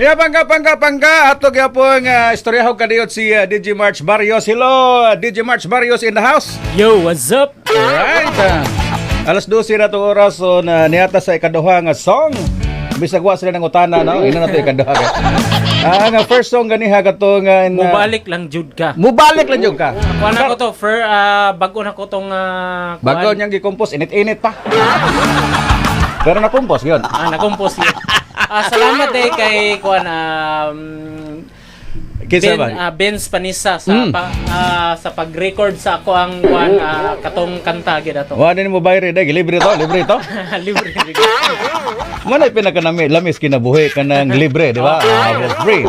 Ya, pangka, pangka, pangka. Ato gyapon nga istoryahog kadiyot si DJ March Barrios. Hello, DJ March Barrios in the house. Yo, what's up? Alright. Alas 12 na itong oras, so na niata sa ikaduha nga song. Bisag wa sila nangutana, no? Ina na to ikaduha. Nga first song ganiha kato nga Mubalik lang jud ka. Mubalik lang jud ka. Kuha na ko to, for bago na ko tong Bago kuan. niyang gi-compose, init-init pa. Pero na-compose yun. Ah, na-compose yun. Salamat eh kay kuan Kinsa Ben, ba? Benz Panisa sa sa pag-record sa ako ang kuan katong kanta gid ato. Wa din mo bayre dai, libre to, libre to. Libre. Libre. Mo na pinakanami lamis kinabuhi kanang libre, di ba? Free.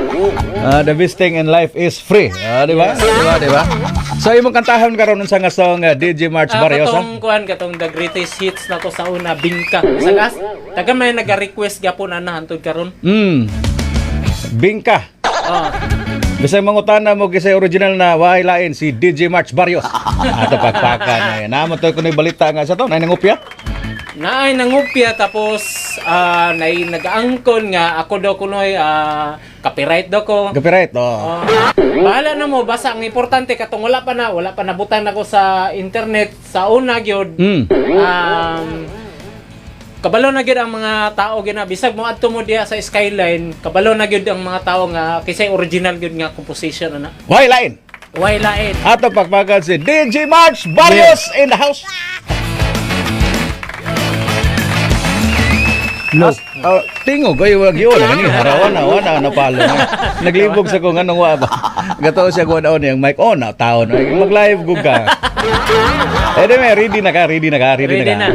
The best thing in life is free. Di ba? Di ba, di ba? So imong kantahon karon, unsa nga song, DJ March Barrios? Katong kuan, katong the greatest hits na to sa una, Bingka. Bisag as taga may naga-request gyapon ana hantod karon. Bingka. Oh. Bisag mangutana mo kisay original na, waay lain si DJ March Barrios. Ato pagpaka na yan. Namo to kuno balita nga sa to, nay nangupya. Naay nangupya, tapos nay nagaangkon nga ako daw kunoy copyright daw ko. Copyright. Oh. Oh, bahala na mo, basta ang importante katong wala pa nabutang nako sa internet sa una gyud. Kabalo na gyud ang mga tao gyud na bisag mo adto mo diha sa Skyline, kabalo na gyud ang mga tao nga kisay original gyud nga composition ana. Waay lain. Way lain. Ato pagpakan si DJ March Barrios in the house. No. As, tingog ay wag yun gani harawan na wala na palo na. Naglibog sa kung anong wa ba. Gato siya kuan on yang mic on na taon. Mag-live gug ka. Eh di may ready na ka, ready na ka, ready, Ready na ka. Na.